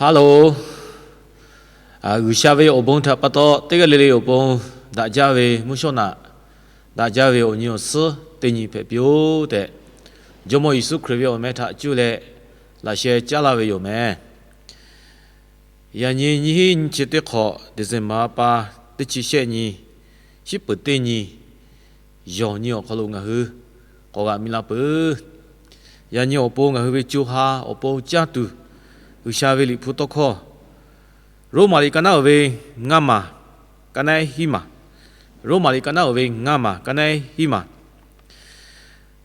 Hello, G'uiˬsha ve awˬ bon htaꞈ pa taw teˇ g'aˇ le le awˬ pon daꞈ jaˇ ve mvuhˇ shawˉ naꞈ, daꞈ jaˇ ve awˬ nyi awˬ suhˉ teˇ nyi hpehꞈ piˇ-oˆ tehꞈ, Jawˇmawˇ Yeˍsuˆ Hkriꞈ ve awˬ meh htaꞈ cuˇ leh laꞈ sheh caˉ laˇ ve yoˬ meh. Yaꞈ nyi nyiˇ hinˉ nyiˇ chi teˇ hk'awꞈ December ha pa teˇ chi shehˆ nyi, shiˉ peuˍ teˇ nyi, yawˬ nyi awˬ hk'aw lo ngaˬ hui k'awꞈ g'aꞈ mi la peuˬ. Yaꞈ nyi awˬ pon ngaˬ hui ve co ha awˬ pon caˇ tuˬ, G'uiˬsha ve Liꞈ hpu tawˇ hkawˇ, Roˉmaꞈ liꞈ ka naˉ uiˍ ve ngaˇ maˬ, ka naˉ hiˉ maˬ, Roˉmaꞈ liꞈ ka naˉ uiˍ ve ngaˇ maˬ, ka naˉ hiˉ maˬ.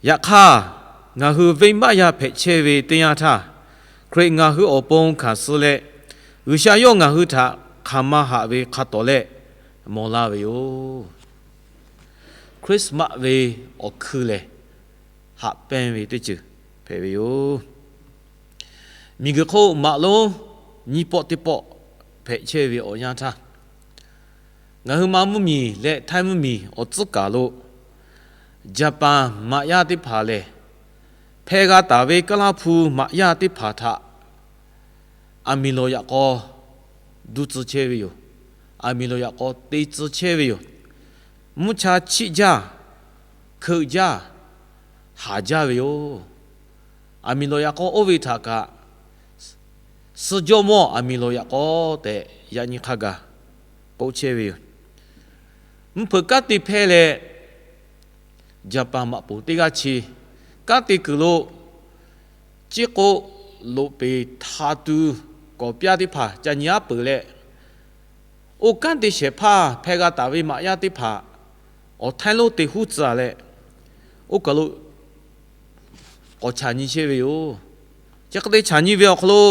Yaꞈ hk'aˇ, ngaˬ hui venˇbaˆ yaˇ hpehꞈ chehˇ ve teˇ yanˇ htaˇ, Hkriꞈ ngaˬ hui awˬ pon hkanˍ suh leh, G'uiˬsha yawˇ ngaˬ hui htaꞈ hk'aˬ ma haꞈ ve hk'a tawˍ leh mawˬ laˇ ve yoˬ. Christmas ve awˬ hkui lehˬ, haꞈ pehnˇ ve teˇ ceuˬ hpehꞈ ve yoˬ. Miˬguiˬ hk'oˆ maꞈ lonˉ nyiˇ pawˆ teˇ pawˆ hpehꞈ chehˇ ve awˬ yanˇ htaˇ, ngaˬ hui ma mvuhˇmiˬ leh htaiˇ mvuhˇmiˬ awˬ tcuhˉ kaˬ lo Jaˍpaˍ maꞈ yaˇ teˇ hpaˍ lehˬ, hpeh g'a taˍ ve Kaˇlaˇ hpu maꞈ yaˇ teˇ hpaˍ htaꞈ aˬ miˍ lawˬ yaꞈ k'aw duˇ tcuh chehˇ ve yoˬ. Aˬ miˍ lawˬ yaꞈ k'aw te tcuh chehˇ ve yoˬ. Mvuhˇ cha chiˆ jaˇ, hkeuꞈ jaˇ, haˍ jaˇ ve yoˬ. Aˬ miˍ lawˬ yaꞈ k'aw oˇ ve htaꞈ kaꞈ, suh jawˇmawˇ aˬ miˍ lawˬ yaꞈ k'aw tehꞈ yaꞈ nyi hk'a gaˬ k'oˆ chehˇ ve yoˬ. Mvuhˇ hpeuꞈ kanˉ te hpehˇ leh, Jaˍpaˍ maꞈ poˍ teˇ g'aˇ chi kanˉ te kuiˬ lo, ciˉ k'oˆ loꞈ peˍ hta tu kawˍ pyaˇ teˇ hpaˍ ca nyi aˉ peuˬ leh, oˇ kanˉ te shehˍ hpaˇ hpeh g'a taˍ ve maꞈ yaˇ teˇ hpaˍ awˬ htaiˇ lonˉ te huˉ tcuh leh, oˇ kaˬ lo k'awꞈ chaꞈ nyi chehˇ ve yoˬ. Chi hk'e te chaꞈ nyi ve awˬ hk'aw lo,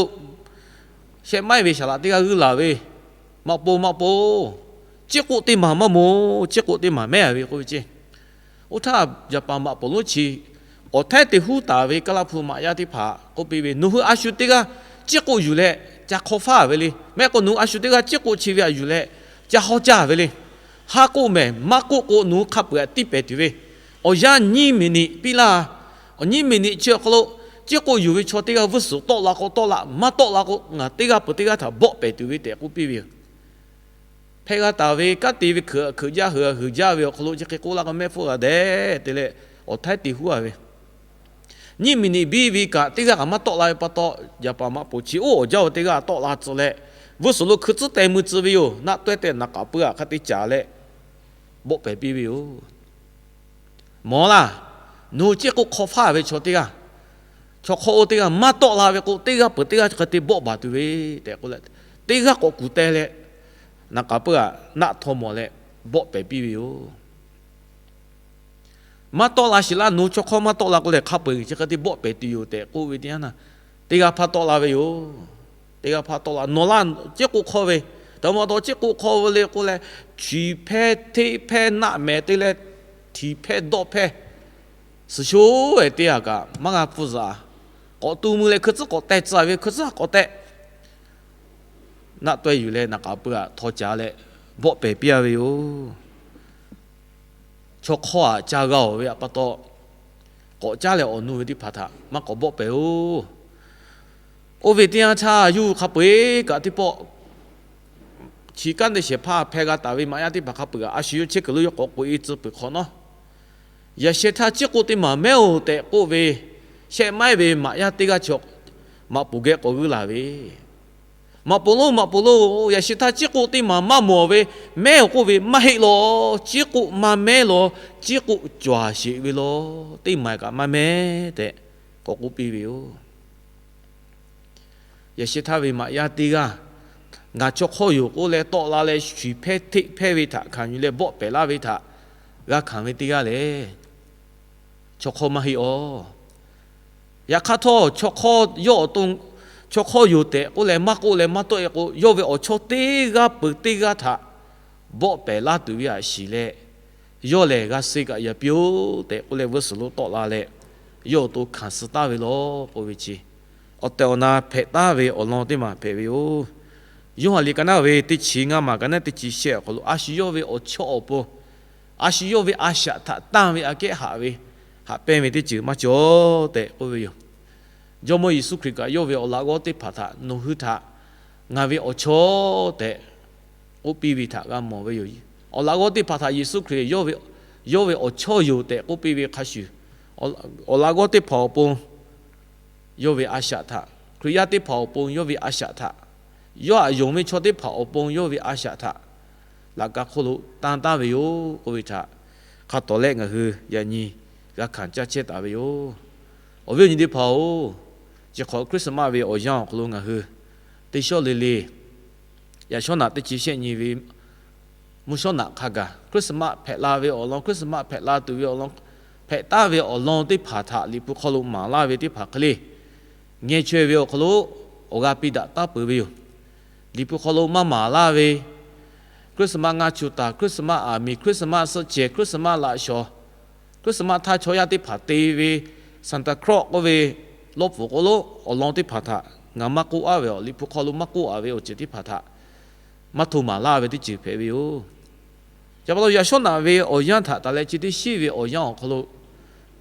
shehˆ maiˉ ve saˍ laꞈ teˇ g'aˇ g'uiˇ laˬ ve, Maꞈ poˍ, maꞈ poˍ, ciˉ k'oˆ teˇ maˬ maˇ moˍ, ciˉ k'oˆ teˇ maˬ mehˉ ve k'oˆ ve ceˇ. Oˇ htaˇ, Jaˍpaˍ maꞈ poˍ lonˉ chi awˬ htaiˇ te huˉ taˍ ve Kaˇlaˇ hpu maꞈ yaˇ teˇ hpaˍ k'oˆ piˇ ve, Nawˬ hui a shu teˇ g'aˇ ciˉ k'oˆ yuˬ leh ca hk'aw faˉ ve le. Mehˆ k'o nawˬ hui a shu teˇ g'aˇ ciˉ k'oˆ chi ve a yuˬ leh ca haw caˇ ve le. Haˉ k'oˆ mehˍ, maˇ k'oˆ k'o nawˬ hui hk'a peuˬ aꞈ tiˇ pehˍ tuˬ ve. Awˬ yanˇ nyiˇ miˬ niꞈ piˇ laˇ. Awˬ nyiˇ miˬ niꞈ chi awˬ hk'aw lo, ciˉ k'oˆ yuˬ ve chaw teˇ g'aˇ vuiˇ suhˍ tawˆ la k'o tawˆ la, maˇ tawˆ la k'o ngaˬ teˇ g'aˇ peuˬ teˇ g'aˇ htaꞈ bawˆ pehˍ tuˬ ve tehꞈ k'oˆ piˇ ve yoˬ. Hpehˇ g'a taˍ ve kanˉ te ve hkeuꞈ hkeuꞈ jaˇ, heuˬ heuˬ jaˇ ve awˬ hk'aw lo chi hk'e k'oˆ laˇ k'o mehˆ hpfuhˇ g'a dehꞈ te leh, awˬ htaiˇ te huˉ a ve nyiˇ miˬ niꞈ biˇ ve kaꞈ teˇ g'aˇ kaꞈ maˇ tawˆ la ve pa taw, Jaˍpaˍ maꞈ poˍ chi oˇ awˬ jaˇ ve teˇ g'aˇ tawˆ la tcuh leh, vuiˇ suhˍ lo hkui tcuhˉ teh mui tcuh ve yoˬ. Naˆ tawehˇ tehꞈ naˍ k'aˍ puiˉ aꞈ hk'a te caˍ leh bawˆ pehˍ piˇ ve yoˬ. Mawˬ laˇ, nawˬ hui ciˉ k'oˆ hk'aw faˉ ve chaw teˇ g'aˇ, chaw hk'aw oˇ teˇ g'aˇ maˇ tawˆ la ve k'o, teˇ g'aˇ peuˬ teˇ g'aˇ chi hk'e te bawˆ baˬ tuˬ ve tehꞈ k'oˆ leh, teˇ g'aˇ k'awꞈ kuˬ teh leh, naˍ k'aˍ puiˉ aꞈ naˆ htaw mawˬ leh bawˆ pehˍ piˇ ve yoˬ. Maˇ tawˆ la sheˍ laˇ, nawˬ hui chaw hk'aw maˇ tawˆ la k'o lehˬ, hk'a peu-eˬ chi hk'e te bawˆ pehˍ tuˬ yoˬ tehꞈ k'oˆ ve teˇ yanˇ na, teˇ g'aˇ hpaˇ tawˆ la ve yoˬ. Teˇ g'aˇ hpaˇ tawˆ la, nawˬ laˇ ciˉ k'oˆ hk'aw ve, taˍ ma taw ciˉ k'oˆ hk'aw ve le k'oˆ leh, chi hpehˇ hteˆ hpehˇ naˆ mehˍ te leh, htiˍ hpehˇ dawˆ hpehˇ, suhˍ sho-eˬ teˇ g'aˇ kaꞈ maˇ g'a hpfuhˇ zaꞈ. K'awꞈ tu mui leh hkui tcuhˉ k'awꞈ teh tcuh ve, hkui tcuhˉ k'awꞈ teh naˆ tawehˇ yuˬ leh naˍ k'aˍ puiˉ aꞈ htaw caˍ leh bawˆ pehˍ piˇ a ve yoˬ. Chaw hk'aw aꞈ ca g'a-oˬ ve aꞈ pa taw, k'awꞈ caˉ leh awˬ nu ve teˇ hpaˍ htaꞈ maˇ k'awꞈ bawˆ pehˍ-oˬ. Oˇ ve teˇ yanˇ htaˇ, yawˇ hui hk'a peu-eˬ kaꞈ teˇ pawˆ chi kanˉ te shehˍ hpaˇ hpehˇ g'a taˍ ve maꞈ yaˇ teˇ hpaˍ hk'a peu-eˬ aꞈ a shu yawˇ chehˇ kuiˬ lo yawˇ k'awꞈ k'oꞈ-e tcuh peuˬ hk'awꞈ nawˉ, yaꞈ sheh htaˇ ciˉ k'oˆ teˇ maˬ mehˉ-oˬ tehꞈ k'oˆ ve, shehˆ maiˉ ve maꞈ yaˇ teˇ g'aˇ chi maꞈ poˍ geh k'awꞈ g'uiˇ laˬ ve, Maꞈ poˍ lonˉ, maꞈ poˍ lonˉ, yaꞈ sheh htaˇ ciˉ k'oˆ teˇ maˬ maˇ mawˬ ve mehˉ-oˬ k'oˆ ve, maˇ heˆ law. Ciˉ k'oˆ maˇ mehˉ law. Ciˉ k'oˆ cawˬ-a sheˍ ve law. Teˇ maˬ kaꞈ maˇ mehˉ tehꞈ k'awꞈ k'oˆ piˇ ve yoˬ. Yaꞈ sheh htaˇ ve maꞈ yaˇ teˇ g'aˇ, ngaˬ chaw hk'aw yoˬ k'oˆ leh tawˆ la leh, shuˍ hpehˇ hteˆ hpehˇ ve htaꞈ hkanˍ yuˬ leh bawˆ pehˍ laˇ ve htaꞈ g'a hkanˍ ve teˇ g'aˇ lehˬ, chaw hk'aw maˇ heˆ-oˬ. Yaꞈ hk'aˇ htawˇ, chaw hk'aw yawˇ awˬ to, chaw hk'aw yoˬ tehꞈ k'oˆ leh maˇ k'oˆ leh maˇ tawˆ-e k'o, yawˇ ve awˬ chawˇ teˇ g'aˇ peuˬ teˇ g'aˇ htaꞈ bawˆ pehˍ laˇ tuˬ ve aꞈ shiˍ leh, yawˇ lehˬ g'a suh kaꞈ yaꞈ piˇ-oˆ tehꞈ k'oˆ leh, vuiˇ suhˍ lo tawˆ la leh, yawˇ awˬ to hkanˍ suh taˍ ve law k'oˆ ve chi, awˬ tehˬ awˬ na hpehꞈ taˍ ve awˬ lawn teˇ maˬ hpehꞈ ve yoˬ. Yoˇhanˬ liꞈ ka naˉ ve teˇ chi ngaˇ maˬ ka naˉ teˇ chi shehˆ awˬ hk'aw lo, a shu yawˇ ve awˬ chawˇ awˬ pon, a shu yawˇ ve a shaꞈ htaꞈ tanˇ ve aꞈ kehˉ haꞈ ve, haꞈ pehnˇ ve teˇ ceuˬ maˇ cawˬ tehꞈ k'oˆ ve yoˬ. Jawˇmawˇ Yeˍsuˆ Hkriꞈ kaꞈ yawˇ ve awˬ laꞈ g'awˇ teˇ hpaˍ htaꞈ, nawˬ hui htaꞈ ngaˬ ve awˬ chawˇ tehꞈ k'oˆ piˇ ve htaꞈ g'a mawˬ ve yoˬ. Awˬ laꞈ g'awˇ teˇ hpaˍ htaꞈ Yeˍsuˆ Hkriꞈ yawˇ ve awˬ chawˇ yoˬ tehꞈ k'oˆ piˇ ve hk'a shuˍ, awˬ laꞈ g'awˇ teˇ hpaˍ awˬ pon yawˇ ve a shaꞈ htaꞈ, Hkriꞈ yaˇ teˇ hpaˍ awˬ pon yawˇ ve a shaꞈ htaꞈ, yawˇ htaꞈ yonˍ ve chaw teˇ hpaˍ awˬ pon yawˇ ve a shaꞈ htaꞈ laꞈ ka hk'oˆ lo tanˇ taˍ ve yoˬ k'oˆ ve htaꞈ hk'a tawˍ lehˆ ngaˬ hui yaꞈ nyi g'a hkanˍ caˇ chehˇ taˍ ve yoˬ. Awˬ viˉ awˬ nyi teˇ hpaˍ-oˬ, chi hk'awꞈ Christmas ve awˬ yanˇ awˬ hk'aw lo ngaˬ hui teˇ shawˉ le le yaꞈ shawˉ naꞈ teˇ chi shehˆ nyi ve mvuhˇ shawˉ naꞈ hk'a gaˬ Christmas hpehꞈ la ve awˬ lawn, Christmas hpehꞈ la tuˬ ve awˬ lawn, hpehꞈ taˍ ve awˬ lawn teˇ hpaˍ htaꞈ Liꞈ hpu hk'aw lo maˍ laˇ ve teˇ hpaˍ hk'e le, ngeh chaweh ve awˬ hk'aw lo awˬ g'a piˇ daꞈ taˉ peuˬ ve yoˬ. Liꞈ hpu hk'aw lo maˇ maˍ laˇ ve Christmas ngaˇ chu taˍ, Christmas aˬ miˍ, Christmas suhˆ cehˬ, Christmas laꞈ shawˍ, Christmas htaˇ chaw yaˇ teˇ hpaˍ te ve Santa Claus k'oˆ ve lawˇ pfuhˍ k'oˆ lo awˬ lawn teˇ hpaˍ htaꞈ ngaˬ maˇ k'oˆ aˉ ve, Liꞈ hpu hk'aw lo maˇ k'oˆ aˉ ve awˬ ceuˬ teˇ hpaˍ htaꞈ maˇ hto maˍ laˇ ve teˇ ceuˬ hpehꞈ ve yoˬ. Chi pa taw yaꞈ shawˉ naꞈ ve awˬ yanˇ htaꞈ taˍ leh chi teˇ shiˉ ve awˬ yanˇ awˬ hk'aw lo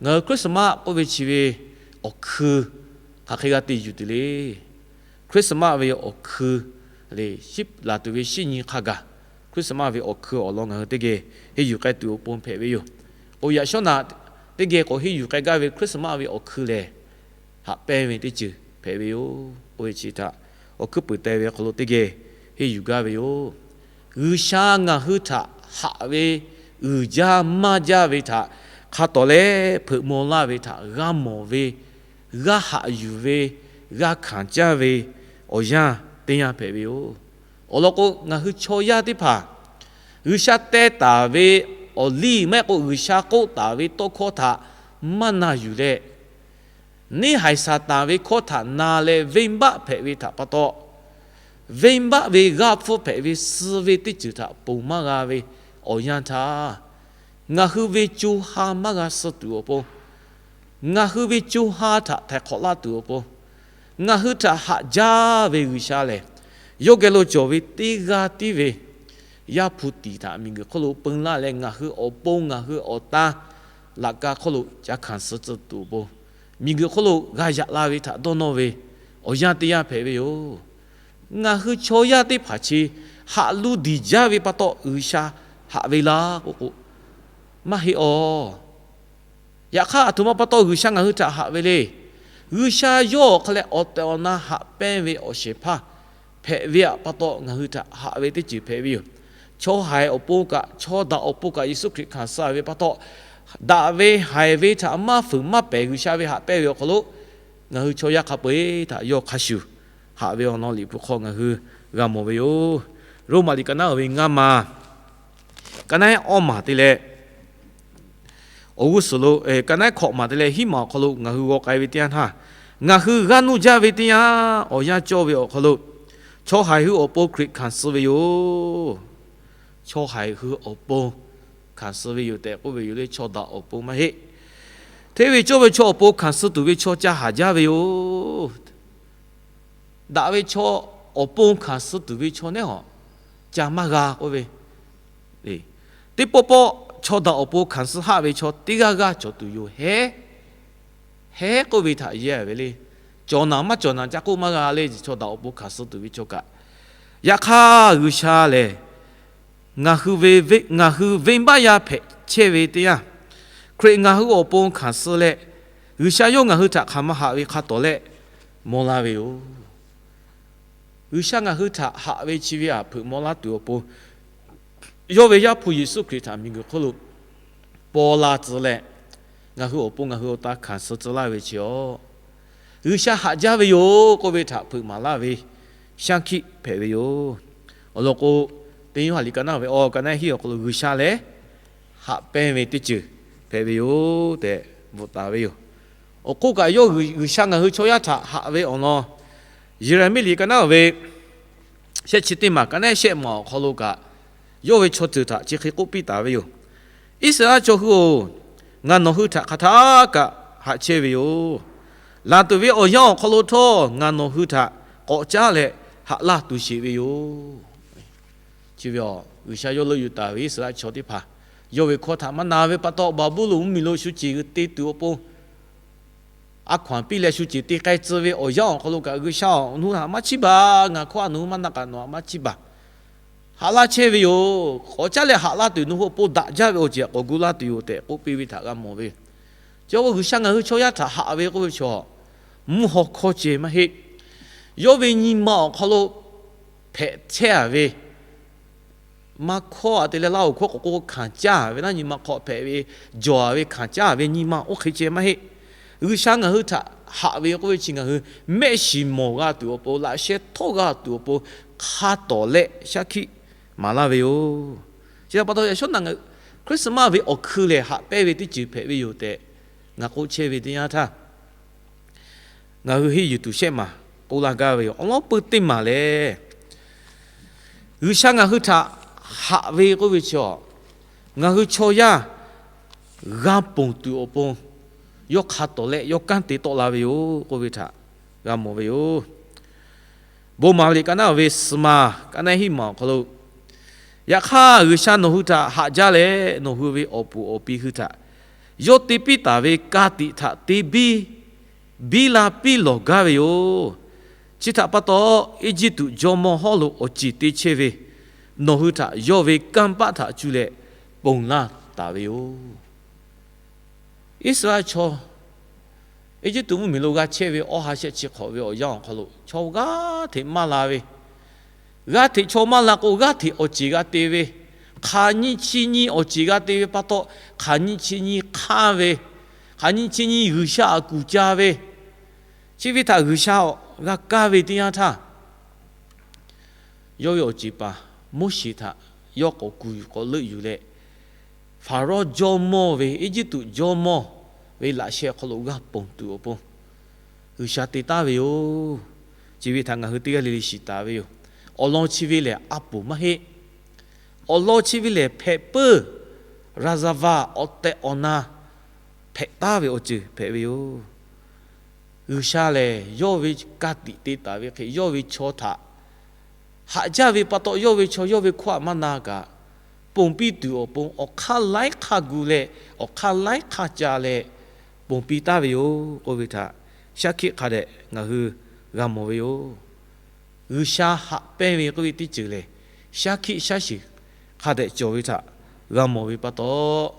ngaˬ hui Christmas k'oˆ ve chi ve awˬ hkui hk'aˬ hk'e g'a te yuˬ tuˬ le. Christmas ve awˬ hkui le, shiˉ laˬ tuˬ ve shiˉ nyi hk'a gaˬ Christmas ve awˬ hkui awˬ lawn ngaˬ hui teˇ geh henˇ yuˬ k'ai tuˬ awˬ pon hpehꞈ ve yoˬ. K'o yaꞈ shawˉ naꞈ teˇ geh k'awꞈ henˇ yuˬ k'ai gaˇ ve Christmas ve awˬ hkui lehˬ, haꞈ pehnˇ ve teˇ ceuˬ hpehꞈ ve yoˬ k'oˆ ve chi htaꞈ awˬ hkuiˉ puiˍ teh ve awˬ hk'aw lo teˇ geh henˇ yuˬ gaˇ ve yoˬ. G'uiˬsha ngaˬ hui htaꞈ haꞈ ve uiˍ jaˇ maˇ jaˇ ve htaꞈ hk'a tawˍ leh hpeuꞈ maw laˇ ve htaꞈ g'a mawˬ ve, g'a haꞈ yuˬ ve, g'a hkanˍ caˇ ve awˬ yanˇ teˇ yanˇ hpehꞈ ve yoˬ. Awˬ lawn k'o, ngaˬ hui chaw yaˇ teˇ hpaˍ G'uiˬsha teh taˍ ve awˬ liˇ maˇ heˆ k'o, G'uiˬsha k'oˆ taˍ ve tawˇ hkawˇ htaꞈ maˇ na yuˬ leh, neˇ haiˬ Saˍtanˍ ve hkawˇ htaꞈ na leh venˇbaˆ hpehꞈ ve htaꞈ pa taw, venˇbaˆ ve g'aˇ hpfuhˇ hpehꞈ ve suh ve teˇ ceuˬ htaꞈ ponˬ maˇ g'a ve awˬ yanˇ htaˇ, ngaˬ hui ve co ha maˇ g'a suh tuˬ awˬ pon, ngaˬ hui ve co ha htaꞈ htaiˍ hk'awꞈ laˇ tuˬ awˬ pon, ngaˬ hui htaꞈ haꞈ jaˇ ve G'uiˬsha lehˬ, yawˇ geh lo cawˬ ve teˇ g'aˇ tiˉ ve Yaˇ hpu tiˍ htaꞈ miˬguiˬ hk'oˆ lo peun laˇ leh, ngaˬ hui awˬ pon ngaˬ hui awˬ tan laꞈ ka hk'oˆ lo ca hkanˍ suh tcuh tuˬ awˬ pon, miˬguiˬ hk'oˆ lo g'a yaꞈ la ve htaꞈ dawˇ nawˇ ve awˬ yanˇ teˇ yanˇ hpehꞈ ve yoˬ. Ngaˬ hui chaw yaˇ teˇ hpaˍ chi haꞈ lu diˬ jaˇ ve pa taw G'uiˬsha haꞈ ve laˇ k'oˆ k'o, maˇ heˆ awˬ. Yaꞈ hk'aˇ, aˬ htoꞈ ma pa taw G'uiˬsha ngaˬ hui htaꞈ haꞈ ve le. G'uiˬsha yawˇ awˬ hk'a leh awˬ tehˬ awˬ na haꞈ pehnˇ ve awˬ shehˍ hpaˇ hpehꞈ ve htaꞈ pa taw ngaˬ hui htaꞈ haꞈ ve teˇ ceuˬ hpehꞈ ve yoˬ. Chaw haiˬ awˬ pon kaꞈ, chaw daꞈ awˬ pon kaꞈ Yeˍsuˆ Hkriꞈ hkanˍ suh ve pa taw, daꞈ ve haiˬ ve htaꞈ maˇ fuiˍ maˇ pehˍ G'uiˬsha ve haꞈ pehnˇ ve awˬ hk'aw lo, ngaˬ hui chaw yaˇ hk'a peu-eˬ htaꞈ yawˇ hk'a shuˍ haꞈ ve awˬ lawn Liꞈ hpu hk'aw ngaˬ hui g'a mawˬ ve yoˬ. Roˉmaꞈ liꞈ ka naˉ uˍ ve ngaˇ ma, ka naˉ awˇ maˬ te leh awˬ g'uˇ suhˍ lo, ka naˉ hkawꞈ maˬ te leh hiˉ maˬ awˬ hk'aw lo ngaˬ hui g'aw k'ai ve teˇ yanˇ htaˇ, ngaˬ hui g'aˇ nuˇ jaˇ ve teˇ yanˇ awˬ yanˇ cawˇ ve awˬ hk'aw lo, chaw haiˬ hui awˬ pon Hkriꞈ hkanˍ suh ve yoˬ. Chaw haiˬ hui awˬ pon hkanˍ suh ve yoˬ tehꞈ k'oˆ ve yoˬ le. Chaw daꞈ awˬ pon maˇ heˆ. Hteˇ ve cawˇ ve chaw awˬ pon hkanˍ suh tuˬ ve chaw ca haˍ jaˇ ve yoˬ. Daꞈ ve chaw awˬ pon hkanˍ suh tuˬ ve chaw neˉ hawꞈ ca maˇ g'a k'oˆ ve, teˇ pawˆ pawˆ chaw daꞈ awˬ pon hkanˍ suh haˆ ve chaw teˇ g'aˇ g'aˇ cawˬ tuˬ yoˬ hehˉ. Hehˉ k'oˆ ve htaꞈ yehˇ ve le. Cawˬ naˬ maˇ cawˬ naˬ ca k'oˆ maˇ g'a le. Chaw daꞈ awˬ pon hkanˍ suh tuˬ ve chaw kaꞈ, yaꞈ hk'aˇ G'uiˬsha lehˬ, ngaˬ hui venˇbaˆ yaˇ hpehꞈ chehˇ ve teˇ yanˇ, Hkriꞈ ngaˬ hui awˬ pon hkanˍ suh leh, G'uiˬsha yawˇ ngaˬ hui htaꞈ hk'aˬ ma haꞈ ve hk'a tawˍ leh maw laˇ ve yoˬ. G'uiˬsha ngaˬ hui htaꞈ haꞈ ve chi ve aꞈ hpeuꞈ maw laˇ tuˬ awˬ pon, yawˇ ve Yaˇ hpu Yeˍsuˆ Hkriꞈ htaꞈ miˬguiˬ hk'oˆ lo paw la tcuh leh, ngaˬ hui awˬ pon ngaˬ hui awˬ ta hkanˍ suh tcuh laˇ ve chi awˬ, G'uiˬsha haꞈ jaˇ ve yoˬ k'oˆ ve htaꞈ hpeuꞈ maˍ laˇ ve shaˉ hkiˆ hpehꞈ ve yoˬ. Awˬ lawn k'o, teˇ Yoˇhanˬ liꞈ ka naˉ ve awˬ ka naˉ hiˆ awˬ hk'aw lo G'uiˬsha lehˬ haꞈ pehnˇ ve teˇ ceuˬ hpehꞈ ve yoˬ tehꞈ bvuhꞈ taˍ ve yoˬ. Awˬ hk'oˆ kaꞈ yawˇ G'uiˬsha ngaˬ hui chaw yaˇ htaꞈ haꞈ ve awˬ lawn, Yeˍraˍmiˆ liꞈ ka naˉ ve shehˆ chi teˇ maˬ ka naˉ shehˆ maˬ awˬ hk'aw lo kaꞈ, yawˇ ve chaw ceuˬ htaꞈ chi hk'e k'oˆ piˇ taˍ ve yoˬ. Iˉsaˍreˍlaˆ chaw hui-oˬ, ngaˬ nawˬ hui htaꞈ hk'aˬ htaˇ kaꞈ haꞈ chehˇ ve yoˬ. Laˬ tuˬ ve awˬ yanˇ awˬ hk'aw lo htawˇ ngaˬ nawˬ hui htaꞈ k'awꞈ caˉ leh haꞈ laˇ tuˬ sheˍ ve yoˬ. Chi ve G'uiˬsha yawˇ leuˆ yuˬ taˍ ve Iˉsaˍreˍlaˆ chaw teˇ hpaˍ, yawˇ ve hkawˇ htaꞈ maˇ na ve pa taw, Baˍbuˍlonˍ mvuhˇmiˬ lo shu ceˬ g'uiˬ te tuˬ awˬ pon a hkaw-anˬ piˇ leh shu ceˬ te k'ai tcuh ve awˬ yanˇ awˬ hk'aw lo kaꞈ, G'uiˬsha-oˬ, nawˬ hui htaꞈ maˇ chiˇ baˬ, ngaˬ hkawˇ a nawˬ hui maˇ na kaꞈ nawˬ htaꞈ maˇ chiˇ baˬ. Haꞈ laˇ chehˇ ve yoˬ. K'awꞈ caˉ leh haꞈ laˇ tuˬ nawˬ hui awˬ pon daꞈ jaˇ ve awˬ ceuˬ k'awꞈ gu laˇ tuˬ yoˬ tehꞈ k'oˆ piˇ ve htaꞈ g'a mawˬ ve yoˬ. Chi awˬ G'uiˬsha ngaˬ hui chaw yaˇ htaꞈ haꞈ ve k'oˆ ve chaw, mvuhˇ haw hkawˇ ceh maˇ heˆ. Yawˇ ve nyi ma awˬ hk'aw lo hpehꞈ chehˇ a ve, maˇ hkawˇ a te leh laˇ oˬ hkawˇ k'awꞈ k'oˆ hkanˍ caˇ ve naˉ, nyi ma hk'aw hpehꞈ ve, jawˬ a ve hkanˍ caˇ ve nyi ma oˇ hk'e ceh maˇ heˆ. G'uiˬsha ngaˬ hui htaꞈ haꞈ ve k'oˆ ve chi ngaˬ hui mehˆ shiˍ mawˬ g'a tuˬ awˬ pon, laꞈ sheh htawˇ g'a tuˬ awˬ pon, hk'a tawˍ leh shaˉ hkiˆ maˍ laˇ ve yoˬ. Chi htaꞈ pa taw yaꞈ shawˉ naꞈ ngaˬ Christmas ve awˬ hkui lehˬ haꞈ pehnˇ ve teˇ ceuˬ hpehꞈ ve yoˬ tehꞈ ngaˬ k'oˆ chehˇ ve teˇ yanˇ htaˇ, ngaˬ hui henˇ yuˬ tuˬ shehˆ maˬ k'oˆ laˇ gaˇ ve yoˬ. Awˬ lawn peu teˇ maˬ lehˬ, G'uiˬsha ngaˬ hui htaꞈ haꞈ ve k'oˆ ve chi, ngaˬ hui chaw yaˇ g'a ponˬ tuˬ awˬ pon, yawˇ hk'a tawˍ leh yawˇ kanˉ te tawˆ la ve yoˬ k'oˆ ve htaꞈ g'a mawˬ ve yoˬ. Bon maˍ ve liꞈ ka naˉ ve suhˍ maˬ ka naˉ hiˆ maˬ awˬ hk'aw lo, yaꞈ hk'aˇ G'uiˬsha nawˬ hui htaꞈ haꞈ jaˇ leh, nawˬ hui ve awˬ puˍ awˬ pi hui htaꞈ yawˇ te piˇ taˍ ve ka tiꞈ htaꞈ te biˇ biˇ la piˇ lawˬ gaˇ ve yoˬ. Chi htaꞈ pa taw, Eˇjiˇtuꞈ jawˇmawˇ hawˉ lo awˬ ceˬ te chehˇ ve nawˬ hui htaꞈ yawˇ ve kanˇ paˆ htaꞈ cuˇ leh ponˬ laˇ taˍ ve yoˬ. Iˉsaˍreˍlaˆ chaw Eˇjiˇtuꞈ mvuhˇmiˬ lo g'a chehˇ ve awˬ ha shehˆ chi hk'awꞈ ve awˬ yanˇ awˬ hk'aw lo chaw g'aˇ hteꞈ maˇ la ve, g'aˇ hteꞈ chaw maˇ la k'o, g'aˇ hteꞈ awˬ ceˬ g'a te ve, hk'aˬ nyi chi nyi awˬ ceˬ g'a te ve pa taw, hk'aˬ nyi chi nyi hk'aˇ ve, hk'aˬ nyi chi nyi G'uiˬsha aꞈ kuˬ ca ve, chi ve htaꞈ G'uiˬsha g'a kaˇ ve teˇ yanˇ htaˇ, yawˇ ve awˬ ceˬ paˍ Moˉseˍ htaꞈ yawˇ k'awꞈ kuˬ yuˬ k'awꞈ leuˆ yuˬ leh, Hpaˍrawˇ jawˇmawˇ ve Eˇjiˇtuꞈ jawˇmawˇ ve laꞈ sheh hk'aw lo g'a ponˬ tuˬ awˬ pon G'uiˬsha te taˍ ve yoˬ. Chi ve htaꞈ ngaˬ hui teˇ g'aˇ le le shiˍ taˍ ve yoˬ. Awˬ lawn chi ve lehˬ a poˍ maˇ heˆ. Awˬ lawn chi ve lehˬ hpehꞈ peuˬ, raˍzaˍvaˍ awˬ tehˬ awˬ na hpehꞈ taˍ ve awˬ ceuˬ hpehꞈ ve yoˬ. G'uiˬsha lehˬ yawˇ ve ka tiꞈ te taˍ ve hk'e, yawˇ ve chaw htaꞈ haꞈ jaˇ ve pa taw, yawˇ ve chaw yawˇ ve hkawˇ aꞈ maˇ na kaꞈ, ponˬ piˇ tuˬ awˬ pon awˬ hk'aˇ laiˉ hk'aˇ gu leh, awˬ hk'aˇ laiˉ hk'aˇ ca leh ponˬ piˇ taˍ ve yoˬ k'oˆ ve htaꞈ shaˉ hkiˆ hk'a dehꞈ ngaˬ hui g'a mawˬ ve yoˬ. G'uiˬsha haꞈ pehnˇ ve k'oˆ ve teˇ ceuˬ lehˬ, shaˉ hkiˆ shaˉ shiˍ hk'a dehꞈ cawˬ ve htaꞈ g'a mawˬ ve pa taw,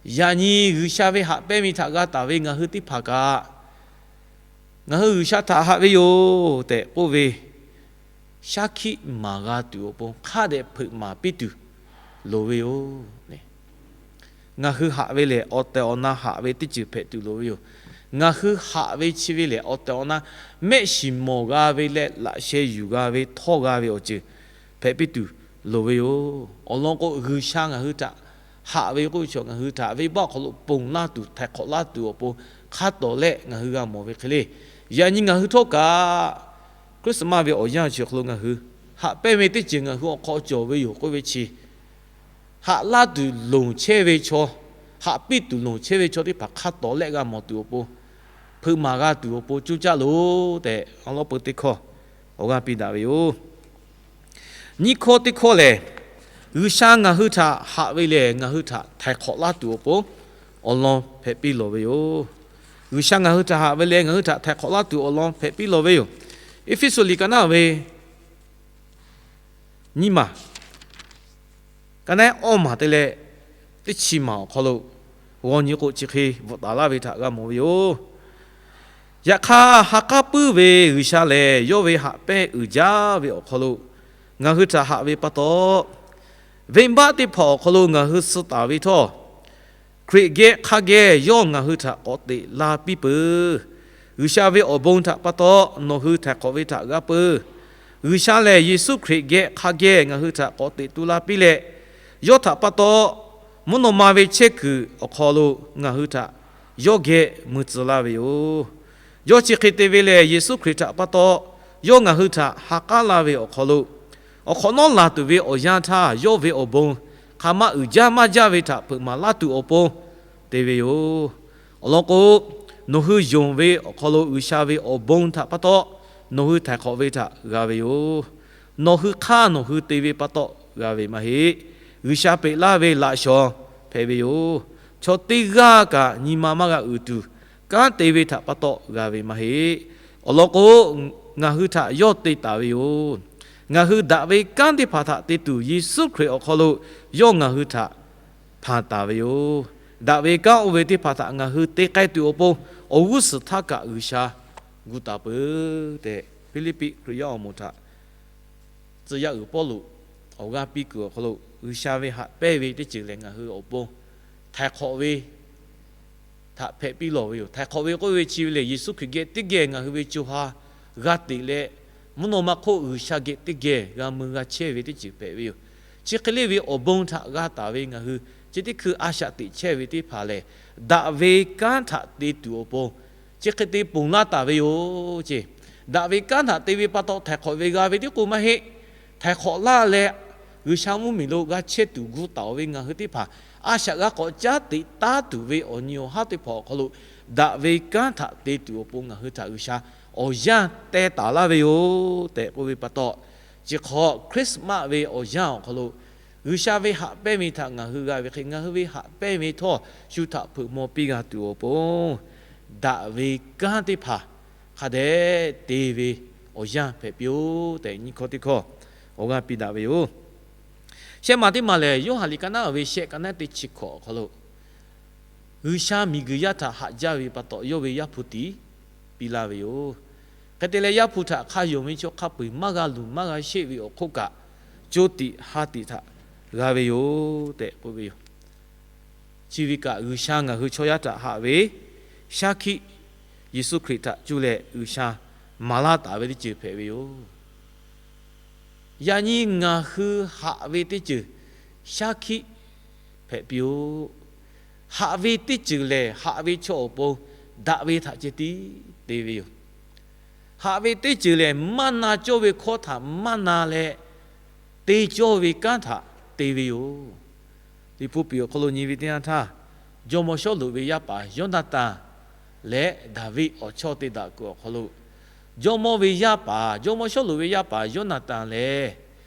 yaꞈ nyi G'uiˬsha ve haꞈ pehnˇ ve htaꞈ g'a taˍ ve ngaˬ hui teˇ hpaˍ kaꞈ, ngaˬ hui G'uiˬsha htaꞈ haꞈ ve yoˬ tehꞈ k'oˆ ve shaˉ hkiˆ maˍ g'a tuˬ awˬ pon hk'a dehꞈ hpeuꞈ maˍ piˇ tuˬ loˍ ve yoˬ. Ngaˬ hui haꞈ ve lehˬ, awˬ tehˬ awˬ na haꞈ ve teˇ ceuˬ hpehꞈ tuˬ loˍ ve yoˬ. Ngaˬ hui haꞈ ve chi ve lehˬ, awˬ tehˬ awˬ na mehˆ shiˍ mawˬ g'a ve leh laꞈ sheh yuˬ g'a ve htawˇ g'a ve awˬ ceuˬ hpehꞈ piˇ tuˬ loˍ ve yoˬ. Awˬ lawn k'o, G'uiˬsha ngaˬ hui htaꞈ haꞈ ve k'oˆ ve chi ngaˬ hui htaꞈ venˇbaˆ awˬ hk'aw lo ponˬ laˇ tuˬ, htaiˍ hk'awꞈ laˇ tuˬ awˬ pon hk'a tawˍ leh ngaˬ hui g'a mawˬ ve hk'e le. Yaꞈ nyi ngaˬ hui htawˇ kaꞈ, Christmas ve awˬ yanˇ chi awˬ hk'aw lo ngaˬ hui haꞈ pehnˇ ve teˇ ceuˬ ngaˬ hui awˬ hk'aw cawˬ ve yoˬ k'oˆ ve chi, haꞈ laˇ tuˬ loˍ chehˇ ve chaw, haꞈ piˇ tuˬ loˍ chehˇ ve chaw teˇ hpaˍ hk'a tawˍ leh g'a mawˬ tuˬ awˬ pon hpeuꞈ maˍ g'a tuˬ awˬ pon coˇ caˇ loˬ tehꞈ, awˬ lawn peu teˇ hkawˇ awˬ g'aˇ piˇ daꞈ ve yoˬ. Nyiˇ hkawˇ teˇ hkawˇ lehˬ, G'uiˬsha ngaˬ hui htaꞈ haꞈ ve lehˬ, ngaˬ hui htaꞈ htaiˍ hk'awꞈ laˇ tuˬ awˬ pon awˬ lawn hpehꞈ piˇ lawˬ ve yoˬ. G'uiˬsha ngaˬ hui htaꞈ haꞈ ve lehˬ, ngaˬ hui htaꞈ htaiˍ hk'awꞈ laˇ tuˬ awˬ lawn hpehꞈ piˇ lawˬ ve yoˬ. Eˇfeˇsuꞈ liꞈ ka naˉ ve nyiˇ maˬ, ka naˉ awˇ maˬ te leh teˇ chi maˬ awˬ hk'aw lo g'aw nyi k'o, chi hk'e bvuhꞈ taˍ laˇ ve htaꞈ g'a mawˬ ve yoˬ. Yaꞈ hk'aˇ, ha k'aˉ puiˉ ve G'uiˬsha lehˬ, yawˇ ve haꞈ pehnˇ uiˍ jaˇ ve awˬ hk'aw lo ngaˬ hui htaꞈ haꞈ ve pa taw, venˇbaˆ teˇ hpaˍ awˬ hk'aw lo ngaˬ hui suh taˍ ve htawˇ, Hkriꞈ geh hk'a geh yawˇ ngaˬ hui htaꞈ k'awꞈ teꞈ la piˇ peuˬ. G'uiˬsha ve awˬ bon htaꞈ pa taw nawˬ hui htaiˍ hk'awꞈ ve htaꞈ g'a peuˬ. G'uiˬsha lehˬ, Yeˍsuˆ Hkriꞈ geh hk'a geh ngaˬ hui htaꞈ k'awꞈ teꞈ tu la piˇ leh, yawˇ htaꞈ pa taw mvuhˇ naw ma ve chehˇ kuiˬ awˬ hk'aw lo ngaˬ hui htaꞈ yawˇ geh mui tcuh laˇ ve yoˬ. Yawˇ chi hk'e te ve lehˬ, Yeˍsuˆ Hkriꞈ htaꞈ pa taw yawˇ ngaˬ hui htaꞈ ha k'aˉ laˇ ve awˬ hk'aw lo, awˬ hk'awꞈ nawˉ laˬ tuˬ ve awˬ yanˇ htaˇ, yawˇ ve awˬ bon hk'aˬ ma uiˍ jaˇ maˇ jaˇ ve htaꞈ hpeuꞈ maˍ laˇ tuˬ awˬ pon te ve yoˬ. Awˬ lawn k'o, nawˬ hui yonˍ ve awˬ hk'aw lo G'uiˬsha ve awˬ bon htaꞈ pa taw nawˬ hui htaiˍ hk'awꞈ ve htaꞈ g'a ve yoˬ. Nawˬ hui hk'aˇ nawˬ hui te ve pa taw g'a ve maˇ heˆ. G'uiˬsha peꞈ laˇ ve laꞈ shawnˍ hpehꞈ ve yoˬ. Chaw teˇ g'aˇ kaꞈ nyi ma maˇ g'a uiˍ tuˬ, kanˉ te ve htaꞈ pa taw g'a ve maˇ heˆ. Awˬ lawn k'o, ngaˬ hui htaꞈ yawˇ te taˍ ve yoˬ. Ngaˬ hui daꞈ ve kanˉ teˇ hpaˍ htaꞈ te tuˬ Yeˍsuˆ Hkriꞈ awˬ hk'aw lo yawˇ ngaˬ hui htaꞈ hpanˍ taˍ ve yoˬ. Daꞈ ve kanˉ oˇ ve teˇ hpaˍ htaꞈ ngaˬ hui te k'ai tuˬ awˬ pon, awˬ g'uˇ suhˍ htaˇ kaꞈ G'uiˬsha gu taˍ peuˬ tehꞈ, Hpiˇliˇpiˆ Hkriꞈ yaˇ awˬ moˍ htaꞈ tcuh yaˇ uiˍ Pawˇluꞈ awˬ g'aˇ piˇ kuiˬ awˬ hk'aw lo, G'uiˬsha ve haꞈ pehnˇ ve teˇ ceuˬ lehˬ, ngaˬ hui awˬ pon htaiˍ hk'awꞈ ve htaꞈ hpehꞈ piˇ lawˬ ve yoˬ. Htaiˍ hk'awꞈ ve k'oˆ ve chi ve lehˬ, Yeˍsuˆ Hkriꞈ geh teˇ geh ngaˬ hui ve co ha g'a teꞈ leh, mvuhˇ naw ma hk'oˆ G'uiˬsha geh teˇ geh g'a mui g'a chehˇ ve teˇ ceuˬ hpehꞈ ve yoˬ. Chi hk'e le ve awˬ bon htaꞈ g'a taˍ ve ngaˬ hui chi teˇ hkui a shaꞈ teꞈ chehˇ ve teˇ hpaˍ lehˬ, daꞈ ve kanˉ htaꞈ te tuˬ awˬ pon chi hk'e te ponˬ laˇ taˍ ve yoˬ ce. Daꞈ ve kanˉ htaꞈ te ve pa taw htaiˍ hk'awꞈ ve g'a ve tiˉ k'o maˇ heˆ. Htaiˍ hk'awꞈ laˇ leh, G'uiˬsha mvuhˇmiˬ lo g'a chehˇ tuˬ gu taˍ ve ngaˬ hui teˇ hpaˍ, a shaꞈ g'a k'awꞈ caˉ teꞈ taˉ tuˬ ve awˬ nyi awˬ haˉ teˇ hpaˍ awˬ hk'aw lo, daꞈ ve kanˉ htaꞈ te tuˬ awˬ pon ngaˬ hui htaꞈ G'uiˬsha awˬ yanˇ teh taˍ laˇ ve yoˬ tehꞈ k'oˆ ve pa taw, chi hk'awꞈ Christmas ve awˬ yanˇ awˬ hk'aw lo G'uiˬsha ve haꞈ pehnˇ ve htaꞈ ngaˬ hui g'a ve hk'e, ngaˬ hui ve haꞈ pehnˇ ve htawˇ shu htaꞈ hpeuꞈ maw piˇ g'a tuˬ awˬ pon, daꞈ ve kanˉ teˇ hpaˍ hk'a dehꞈ te ve awˬ yanˇ hpehꞈ piˇ-oˆ tehꞈ, nyiˇ hkawˇ teˇ hkawˇ awˬ g'aˇ piˇ daꞈ ve yoˬ. Shehˆ maˬ teˇ maˬ lehˬ, Yoˇhanˬ liꞈ ka naˉ ve shehˆ ka naˉ teˇ chi hkawꞈ awˬ hk'aw lo, G'uiˬsha miˬguiˬ yaˇ htaꞈ haꞈ jaˇ ve pa taw, yawˇ ve Yaˇ hpu tiꞈ piˇ laˇ ve yoˬ. Hk'e te leh, Yaˇ hpu htaꞈ hk'a yonˍ ve chaw hk'a peu-eˬ maˇ g'a luˬ maˇ g'a sheˆ ve awˬ hk'oˆ kaꞈ, co tiꞈ ha tiꞈ htaꞈ g'a ve yoˬ tehꞈ k'oˆ ve yoˬ. Chi ve kaꞈ, G'uiˬsha ngaˬ hui chaw yaˇ htaꞈ haꞈ ve shaˉ hkiˆ, Yeˍsuˆ Hkriꞈ htaꞈ cuˇ leh G'uiˬsha maˍ laˇ taˍ ve teˇ ceuˬ hpehꞈ ve yoˬ. Yaꞈ nyi ngaˬ hui haꞈ ve teˇ ceuˬ shaˉ hkiˆ hpehꞈ piˇ-oˆ. Haꞈ ve teˇ ceuˬ lehˬ, haꞈ ve chaw awˬ pon daꞈ ve htaꞈ ceh tiˉ te ve yoˬ. Haꞈ ve teˇ ceuˬ lehˬ, maˇ na cawˇ ve hkawˇ htaꞈ maˇ na leh, te cawˇ ve kanˉ htaꞈ te ve yoˬ. Liꞈ hpu piˍ awˬ hk'aw lo nyi ve teˇ yanˇ htaˇ, jawˇmawˇ Sawˉluꞈ ve yaˇ paˍ Yawˇnaˍtanˍ leh Daˍviˆ awˬ chawˇ te daꞈ kuiˬ awˬ hk'aw lo, jawˇmawˇ ve yaˇ paˍ, jawˇmawˇ Sawˉluꞈ ve yaˇ paˍ Yawˇnaˍtanˍ lehˬ,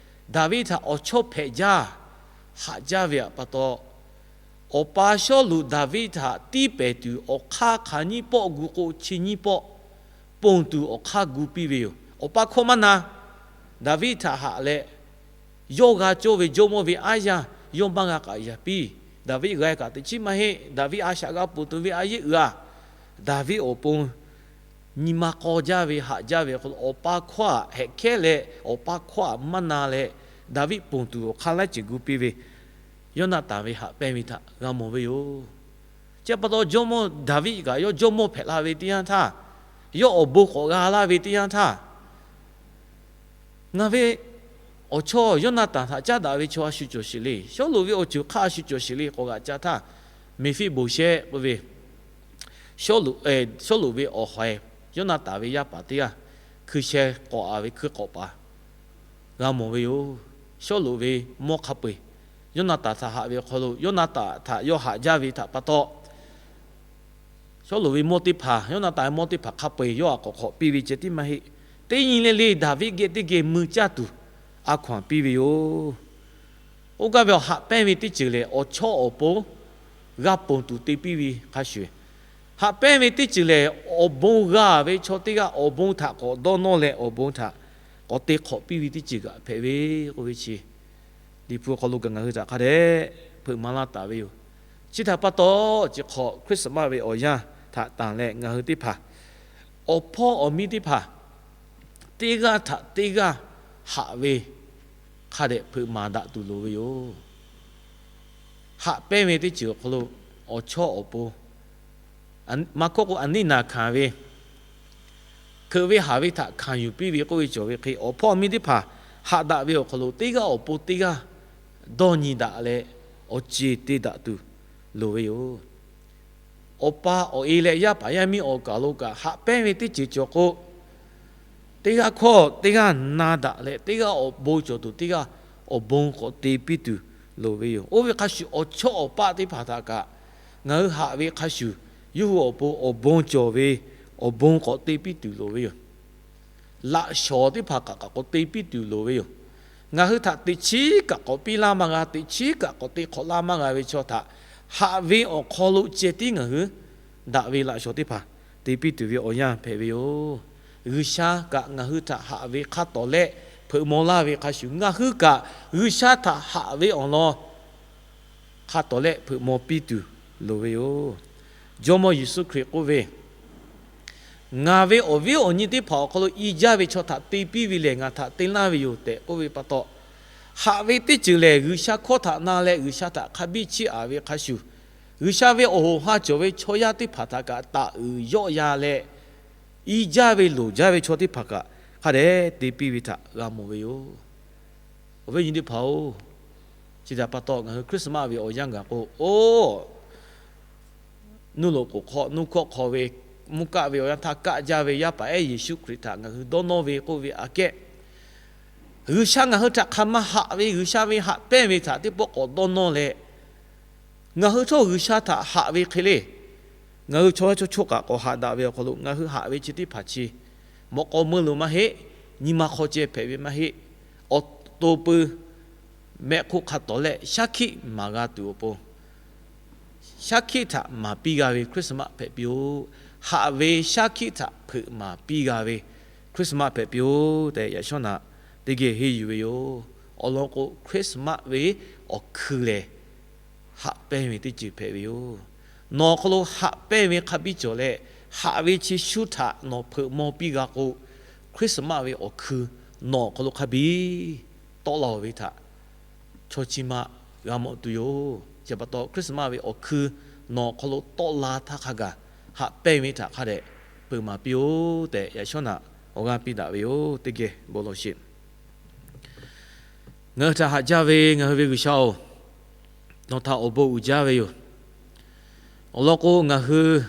Daˍviˆ htaꞈ awˬ chawˇ hpehꞈ jaˇ, haꞈ jaˇ ve pa taw, awˬ pa Sawˉluꞈ Daˍviˆ htaꞈ tiˇ pehˍ tuˬ awˬ hk'aˇ hk'aˬ nyiˇ pawˆ gu k'o, chi nyiˇ pawˆ ponˬ tuˬ awˬ hk'aˇ gu piˇ ve yoˬ. Awˬ pa hkawˇ maˇ na, Daˍviˆ htaꞈ haꞈ leh, yawˇ g'a cawˇ ve jawˇmawˇ ve aˉ yanˇ yawˇ maˇ g'a k'aꞈ yaꞈ piˇ. Daˍviˆ g'a kaꞈ teꞈ chiˉ maˇ heˆ. Daˍviˆ a shaꞈ g'a ponˬ tuˬ ve a yeˆ uiˍ a. Daˍviˆ awˬ pon nyi ma k'aw jaˇ ve, haꞈ jaˇ ve awˬ hk'aw lo, awˬ pa hkawˇ htaꞈ hehꞈ hkehˉ leh, awˬ pa hkawˇ htaꞈ maˇ na leh, Daˍviˆ ponˬ tuˬ awˬ hk'aˇ laiˉ ceuˬ gu piˇ ve, Yawˇnaˍtanˍ ve haꞈ pehnˇ ve htaꞈ g'a mawˬ ve yoˬ. Chi pa taw, jawˇmawˇ Daˍviˆ kaꞈ yawˇ jawˇmawˇ hpehꞈ la ve teˇ yanˇ htaˇ, yawˇ awˬ bon k'awꞈ g'a laˇ ve teˇ yanˇ htaˇ, ngaˬ ve awˬ chawˇ Yawˇnaˍtanˍ htaꞈ caˉ daꞈ ve chaw a shu cawˬ sheˍ le. Sawˉluꞈ ve awˬ ceuˬ hk'aˇ a shu cawˬ sheˍ le k'awꞈ g'aꞈ ca htaˇ, Meˍfiˆboˍshehˆ k'oˆ ve Sawˉluꞈ, Sawˉluꞈ ve awˬ hawˍ-e, Yawˇnaˍtanˍ ve yaˇ paˍ teˇ g'aˇ, hkui sheh k'awꞈ-a ve hkui k'awꞈ paˍ g'a mawˬ ve yoˬ. Sawˉluꞈ ve mawˇ hk'a peu-eˬ Yawˇnaˍtanˍ htaꞈ haꞈ ve awˬ hk'aw lo, Yawˇnaˍtanˍ htaꞈ yawˇ haꞈ jaˇ ve htaꞈ pa taw, Sawˉluꞈ ve mawˇ teˇ hpaˍ, Yawˇnaˍtanˍ ve mawˇ teˇ hpaˍ hk'a peu-eˬ yawˇ htaꞈ k'awꞈ hk'awꞈ piˇ ve ceh tiˉ maˇ heˆ. Teˇ nyi le le Daˍviˆ geh teˇ geh mui caˇ tuˬ a hkaw-anˬ piˇ ve yoˬ. Oˇ gaˇ ve awˬ haꞈ pehnˇ ve teˇ ceuˬ lehˬ, awˬ chawˇ awˬ pon g'a ponˬ tuˬ te piˇ ve hk'a shuˍ, haꞈ pehnˇ ve teˇ ceuˬ lehˬ, awˬ bon g'a ve chaw teˇ g'aˇ awˬ bon htaꞈ k'awꞈ dawˇ nawˇ leh, awˬ bon htaꞈ k'awꞈ te hk'awꞈ piˇ ve teˇ ceuˬ kaꞈ hpehꞈ ve k'oˆ ve chi, Liꞈ hpu awˬ hk'aw lo kaꞈ ngaˬ hui htaꞈ hk'a dehꞈ hpeuꞈ maˍ laˇ taˍ ve yoˬ. Chi htaꞈ pa taw, chi hk'awꞈ Christmas ve awˬ yanˇ htaꞈ tanˬ leh, ngaˬ hui teˇ hpaˍ awˬ hpawˇ awˬ miˇ teˇ hpaˍ teˇ g'aˇ htaꞈ teˇ g'aˇ haꞈ ve hk'a dehꞈ hpeuꞈ maˍ daꞈ tuˬ loˍ ve yoˬ. Haꞈ pehnˇ ve teˇ ceuˬ awˬ hk'aw lo awˬ chawˇ awˬ pon, maˇ hkawˇ k'o, aˬ niˉ naˍ hkanˍ ve, hkeuꞈ ve haˍ ve htaꞈ hkanˍ yuˬ piˇ ve k'oˆ ve cawˬ ve hk'e, awˬ hpawˇ awˬ miˇ teˇ hpaˍ haꞈ daꞈ ve awˬ hk'aw lo teˇ g'aˇ awˬ pon teˇ g'aˇ dawˇ nyi daꞈ leh, awˬ ceˬ te daꞈ tuˬ loˍ ve yoˬ. Awˬ pa awˬ e leh yaˇ paˍ yaˇ miˇ awˬ kaˬ lo kaꞈ haꞈ pehnˇ ve teˇ ceuˬ cawˬ k'o, teˇ g'aˇ hkawˇ teˇ g'aˇ na daꞈ leh, teˇ g'aˇ awˬ bon cawˬ tuˬ teˇ g'aˇ awˬ bon k'awꞈ te piˇ tuˬ loˍ ve yoˬ. Oˇ ve hk'a shuˍ, awˬ chawˇ awˬ paˆ teˇ hpaˍ htaꞈ kaꞈ ngaˬ hui haꞈ ve hk'a shuˍ, yawˇ hui awˬ pon awˬ bon cawˬ ve awˬ bon k'awꞈ te piˇ tuˬ loˍ ve yoˬ. Laꞈ shawnˍ teˇ hpaˍ kaꞈ kaꞈ k'awꞈ te piˇ tuˬ loˍ ve yoˬ. Ngaˬ hui htaꞈ teꞈ chiˉ kaꞈ k'awꞈ piˇ laˇ maˇ g'a, teꞈ chiˉ kaꞈ k'awꞈ te hk'awꞈ laˇ maˇ g'a ve chaw htaꞈ haꞈ ve awˬ hk'aw lo ceh tiˉ ngaˬ hui daꞈ ve laꞈ shawnˍ teˇ hpaˍ te piˇ tuˬ ve awˬ yanˇ hpehꞈ ve yoˬ. G'uiˬsha kaꞈ ngaˬ hui htaꞈ haꞈ ve hk'a tawˍ leh hpeuꞈ maw laˇ ve hk'a shuˍ, ngaˬ hui kaꞈ G'uiˬsha htaꞈ haꞈ ve awˬ lawn hk'a tawˍ leh hpeuꞈ maw piˇ tuˬ loˍ ve yoˬ. Jawˇmawˇ Yeˍsuˆ Hkriꞈ k'oˆ ve, Ngaˬ ve awˬ viˉ awˬ nyi teˇ hpaˍ awˬ hk'aw lo i jaˇ ve chaw htaꞈ te piˇ ve lehˬ, ngaˬ htaꞈ te laˇ ve yoˬ tehꞈ k'oˆ ve pa taw, haꞈ ve teˇ ceuˬ lehˬ, G'uiˬsha hkawˇ htaꞈ na leh G'uiˬsha htaꞈ hk'a biˇ chiˇ aꞈ ve hk'a shuˍ, G'uiˬsha ve awˬ hoꞈ ha cawˬ ve chaw yaˇ teˇ hpaˍ htaꞈ kaꞈ taˍ uiˍ yawˆ yan leh, i jaˇ ve loˍ jaˇ ve chaw teˇ hpaˍ kaꞈ hk'a dehꞈ te piˇ ve htaꞈ g'a mawˬ ve yoˬ. Awˬ viˉ awˬ nyi teˇ hpaˍ-oˬ, chi htaꞈ pa taw ngaˬ hui Christmas ve awˬ yanˇ gaˬ k'o, oˇ nuˇ loꞈ k'oˍ hk'aw nuˇ hkawˇ hk'aw ve mvuhˇ kaˆ ve awˬ yanˇ htaˇ kaˆ jaˇ ve yaˇ paˍ ehˉ Yeˍsuˆ Hkriꞈ htaꞈ ngaˬ hui dawˇ nawˇ ve k'oˆ ve aꞈ kehˉ, G'uiˬsha ngaˬ hui htaꞈ hk'aˬ ma haꞈ ve, G'uiˬsha ve haꞈ pehnˇ ve htaꞈ teˇ pawˆ k'awꞈ dawˇ nawˇ leh, ngaˬ hui htawˇ G'uiˬsha htaꞈ haꞈ ve hk'e le, ngaˬ hui chaw yaˇ chaw choˇ kaꞈ k'awꞈ haꞈ daꞈ ve awˬ hk'aw lo ngaˬ hui haꞈ ve chi teˇ hpaˍ chi mawꞈ k'aw meuˇ lo maˇ heˆ, nyi ma hk'aw ceh hpehꞈ ve maˇ heˆ, awˬ to pui mehˆ hk'oˆ hk'a tawˍ leh shaˉ hkiˆ maˍ g'a tuˬ awˬ pon, shaˉ hkiˆ htaꞈ maˍ piˇ g'a ve Christmas hpehꞈ piˇ-oˆ. Haꞈ ve shaˉ hkiˆ htaꞈ hpeuꞈ maˍ piˇ g'a ve Christmas hpehꞈ piˇ-oˆ tehꞈ, yaꞈ shawˉ naꞈ teˇ geh henˇ yuˬ ve yoˬ. Awˬ lawn k'o, Christmas ve awˬ hkui lehˬ, haꞈ pehnˇ ve teˇ ceuˬ hpehꞈ ve yoˬ. Nawˬ awˬ hk'aw lo haꞈ pehnˇ ve hk'a biˇ cawˬ leh, haꞈ ve chi shu htaꞈ nawˬ hpeuꞈ maw piˇ g'a k'o, Christmas ve awˬ hkui nawˬ awˬ hk'aw lo hk'a biˇ tawˆ la-oˬ ve htaꞈ chaw chi ma g'a mawˬ tuˬ yoˬ. Chi pa taw, Christmas ve awˬ hkui nawˬ awˬ hk'aw lo tawˆ la htaˇ hk'a gaˬ, haꞈ pehnˇ ve htaꞈ hk'a dehꞈ peuˬ maˍ piˇ-oˆ tehꞈ, yaꞈ shawˉ naꞈ awˬ g'aˇ piˇ daꞈ ve yoˬ. Teˇ geh bon lawˬ sheˍ. Ngaˬ hui htaꞈ haꞈ jaˇ ve ngaˬ hui ve G'uiˬsha-oˬ, nawˬ htaꞈ awˬ bon uiˍ jaˇ ve yoˬ. Awˬ lawn k'o, ngaˬ hui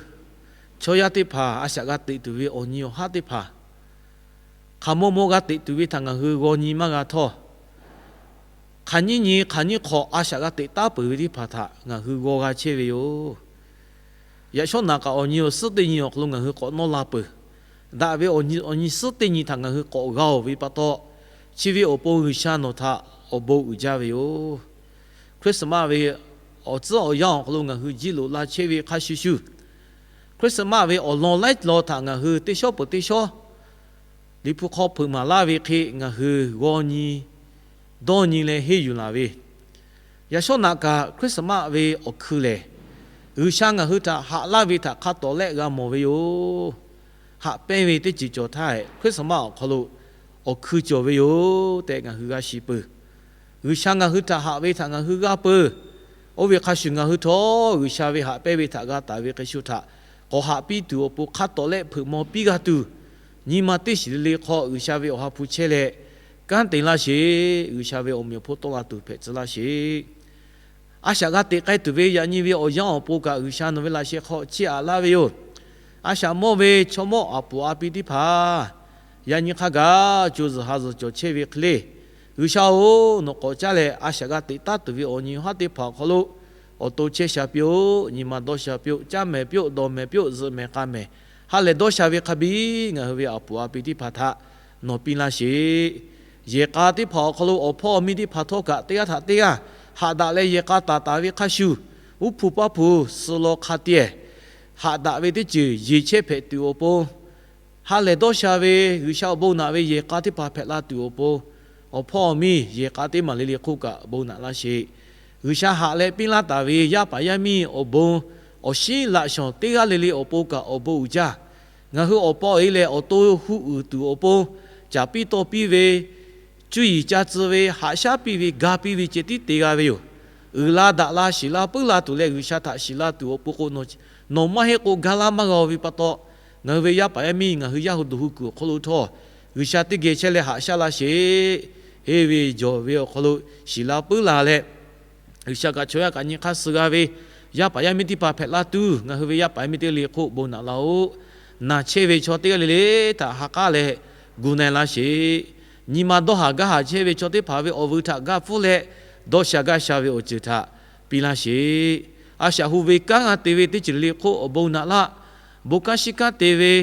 chaw yaˇ teˇ hpaˍ a shaꞈ g'a teꞈ tuˬ ve awˬ nyi awˬ haˉ teˇ hpaˍ, hk'aˬ maw maw g'a teꞈ tuˬ ve htaꞈ ngaˬ hui g'aw nyi maˇ g'a htawˇ, hk'aˬ nyiˇ nyi hk'aˬ nyiˇ hk'awꞈ a shaꞈ g'a teꞈ taˉ peuˬ ve teˇ hpaˍ htaꞈ ngaˬ hui g'aw g'a chehˇ ve yoˬ. Yaꞈ shawˉ naꞈ kaꞈ awˬ nyi awˬ suhˉ teˇ nyi awˬ hk'aw lo ngaˬ hui k'awꞈ nawˇ la peuˬ. Daꞈ ve awˬ nyi awˬ nyi suhˉ teˇ nyi htaꞈ ngaˬ hui k'awꞈ g'a-oˬ ve pa taw, chi ve awˬ pon G'uiˬsha nawˬ htaꞈ awˬ bon uiˍ jaˇ ve yoˬ. Christmas ve awˬ tcuhˉ awˬ yanˇ awˬ hk'aw lo ngaˬ hui jiˇ loꞈ la chehˇ ve hk'a shuˍ shuˍ, Christmas ve awˬ lawn laiˉ law htaꞈ ngaˬ hui teˇ shawˉ peuˬ teˇ shawˉ Liꞈ hpu hk'aw hpeuꞈ maˍ laˇ ve hk'e ngaˬ hui g'aw nyi dawˇ nyi leh henˇ yuˬ laˬ ve, yaꞈ shawˉ naꞈ kaꞈ Christmas ve awˬ hkui lehˬ, G'uiˬsha ngaˬ hui htaꞈ haꞈ laˇ ve htaꞈ hk'a tawˍ leh g'a mawˬ ve yoˬ. Haꞈ pehnˇ ve teˇ ceuˬ cawˬ htaˇ, Christmas awˬ hk'aw lo awˬ hkui cawˬ ve yoˬ tehꞈ ngaˬ hui g'a shiˍ peuˬ. G'uiˬsha ngaˬ hui htaꞈ haꞈ ve htaꞈ ngaˬ hui g'a peuˬ. Oˇ ve hk'a shuˍ ngaˬ hui htawˇ G'uiˬsha ve haꞈ pehnˇ ve htaꞈ g'a taˍ ve hk'e shu htaꞈ k'awꞈ haꞈ piˇ tuˬ awˬ pon hk'a tawˍ leh hpeuꞈ maw piˇ g'a tuˬ, nyi ma teˇ shiˍ le le hk'aw G'uiˬsha ve awˬ ha hpu chehˇ leh kanˉ te laˇ sheˍ. G'uiˬsha ve awˬ meꞈ awˬ hponˇ tawˆ la tuˬ hpehꞈ tcuh laˇ sheˍ. A shaꞈ g'a teꞈ k'ai tuˬ ve yaꞈ nyi ve awˬ yanˇ awˬ pon kaꞈ G'uiˬsha nawˬ ve laꞈ sheh hk'aw chiˇ aꞈ laˇ ve yoˬ. A shaꞈ mawˇ ve chaw mawˇ aˬ puˍ a pi teˇ hpaˍ, yaꞈ nyi hk'a gaˬ co zuhˬ ha zuhˬ cawˬ chehˇ ve hk'e le, G'uiˬsha-oˬ, nawˬ k'awꞈ caˉ leh a shaꞈ g'a teꞈ taˉ tuˬ ve awˬ nyi haˉ teˇ hpaˍ awˬ hk'aw lo awˬ to chehˇ sha piˇ-oˆ. Nyi ma dawˇ sha piˇ-oˆ. Caˇ mehˍ piˇ-oˆ. Dawˬ mehˍ piˇ-oˆ. Zuhꞈ mehˍ k'a mehˍ ha lehˬ dawˇ sha ve hk'a biˇ ngaˬ hui ve aˬ puˍ a pi teˇ hpaˍ htaꞈ nawˬ piˇ laˇ sheˍ. Yehˬ k'a teˇ hpaˍ awˬ hk'aw lo awˬ hpawˇ awˬ miˇ teˇ hpaˍ htawˇ kaꞈ teˇ g'aˇ htaꞈ teˇ g'aˇ haꞈ daꞈ leh yehˬ k'a taˍ taˍ ve hk'a shuˍ, uˉ hpu paˇ hpu suh law hk'a tieh haꞈ daꞈ ve teˇ ceuˬ yeˬ chehˇ hpehꞈ tuˬ awˬ pon, ha lehˬ dawˇ sha ve G'uiˬsha awˬ bon naꞈ ve yehˬ k'a teˇ hpaˍ hpehꞈ la tuˬ awˬ pon, awˬ hpawˇ awˬ miˇ yehˬ k'a teˇ maˬ le le hk'oˆ kaꞈ bon naꞈ laˇ sheˍ. G'uiˬsha haꞈ leh piˇ laˇ taˍ ve yaˇ paˍ yaˇ miˇ awˬ bon awˬ shinˉ laꞈ shawnˍ teˇ g'aˇ le le awˬ pon kaꞈ awˬ bon uiˍ jaˇ. Ngaˬ hui awˬ pa awˬ e lehˬ awˬ to huˇ uiˍ tuˬ awˬ pon caˍ piˇ tawˇ piˇ ve, cuˇ yiˍ ca tcuh ve, haꞈ shaˉ piˇ ve, ga piˇ ve ceh tiˉ te g'a ve yoˬ. Uiˍ la daꞈ la shiˍ la puiˉ la tuˬ leh G'uiˬsha htaꞈ shiˍ la tuˬ awˬ pon k'o, nawˬ maˇ heˆ k'o ga laˇ maˇ g'a-oˬ ve pa taw, ngaˬ hui ve yaˇ paˍ yaˇ miˇ ngaˬ hui yaˇ hu duˬ hu kuiˬ awˬ hk'aw lo htawˇ G'uiˬsha teˇ geh chehˇ leh haꞈ shaˉ laˇ sheˍ. Henˇ ve jawˬ ve awˬ hk'aw lo shiˍ la puiˉ la leh, G'uiˬsha kaꞈ chaw yaˇ kaꞈ nyi hk'aˇ suh g'a ve yaˇ paˍ yaˇ miˇ teˇ hpaˍ hpehꞈ la tuˬ, ngaˬ hui ve yaˇ paˍ yaˇ miˇ teˇ le hk'oˆ bon naꞈ laˇ-oˆ. Naˬ chehˇ ve chaw teˇ g'aˇ le le htaꞈ ha k'aˉ leh gu na-e laˇ sheˍ. Nyi ma dawˇ haˍ gaˇ haˍ chehˇ ve chaw teˇ hpaˍ ve awˬ vuiˬ htaꞈ gaˇ pfuhˇ leh, dawˇ sha gaˇ sha ve awˬ ceuˬ htaꞈ piˇ laˇ sheˍ. A shaꞈ hu ve kanˉ g'a te ve teˇ ceuˬ le le hk'oˆ awˬ bon naꞈ laˇ. Bon kanˉ shiˉ kanˉ te ve,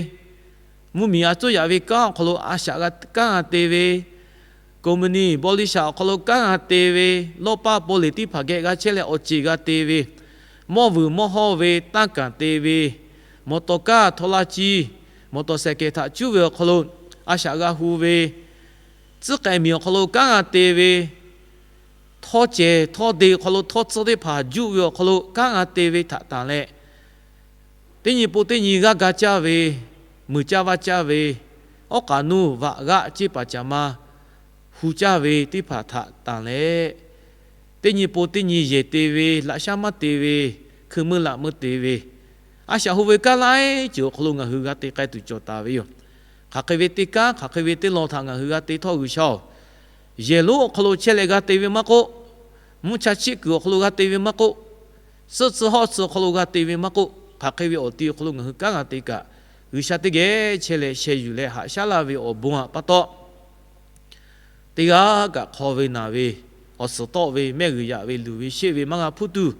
mvuhˇmiˬ a tcuhˉ yaꞈ ve kanˉ awˬ hk'aw lo a shaꞈ g'a kanˉ g'a te ve, company บริษัท awˬ hk'aw lo kanˉ g'a te ve, lawˇ paˇ paw leˬ teˇ hpaˍ geh g'a chehˇ leh awˬ ceˬ g'a te ve, mawˇ vuiˬ mawˇ hawˇ ve tanˇ kanˍ te ve, mawˬ tawˍ kaˇ htawˇ laˇ ciˇ, mawˬ tawˍ sehˍ kehˬ htaꞈ cuˇ ve awˬ hk'aw lo a shaꞈ g'a hu ve, tcuhˉ k'ai miˬ awˬ hk'aw lo kanˉ g'a te ve, htawˇ cehˬ htawˇ de awˬ hk'aw lo htawˇ tcuhˇ teˇ hpaˍ juˆ ve awˬ hk'aw lo kanˉ g'a te ve htaꞈ tanˬ leh, teˇ nyi po teˇ nyi g'aˇ ga caˇ ve, muiˬ caˇ vaˇ caˇ ve, awˉ k'aꞈ nuˇ vaꞈ g'aˆ ceˇ paˍ caˍ ma hu caˇ ve teˇ hpaˍ htaꞈ tanˬ leh, teˇ nyi po teˇ nyi yehˬ te ve, laꞈ shaˉ maˇ te ve, hkui meuˇ laꞈ meuˇ te ve, a shaꞈ hu ve kanˉ laiˉ ceuˬ awˬ hk'aw lo ngaˬ hui g'a te k'ai tuˬ cawˬ taˍ ve yoˬ. Hk'aˬ hk'e ve teˇ kanˉ, hk'aˬ hk'e ve teˇ lawn htaꞈ ngaˬ hui g'a te htawˇ, G'uiˬsha-oˬ, yehˬ lonˉ awˬ hk'aw lo chehˇ leh g'a te ve maˇ k'oˆ, mvuhˇ cha chiˆ kuiˬ awˬ hk'aw lo g'a te ve maˇ k'oˆ, suhˆ tcuh hawˆ tcuh awˬ hk'aw lo g'a te ve maˇ k'oˆ, hk'aˬ hk'e ve awˬ ti awˬ hk'aw lo ngaˬ hui kanˉ g'a te kaꞈ, G'uiˬsha teˇ geh chehˇ leh sheh yuˬ leh haꞈ shaˉ laˇ ve awˬ bon aꞈ pa taw, teˇ g'aˇ kaꞈ hk'aw ve naˬ ve, awˬ suhˍ tawˆ ve, mehˆ g'uiˬ yaꞈ ve, luˬ ve sheˆ ve maˇ g'a hpuˇ tuˬ,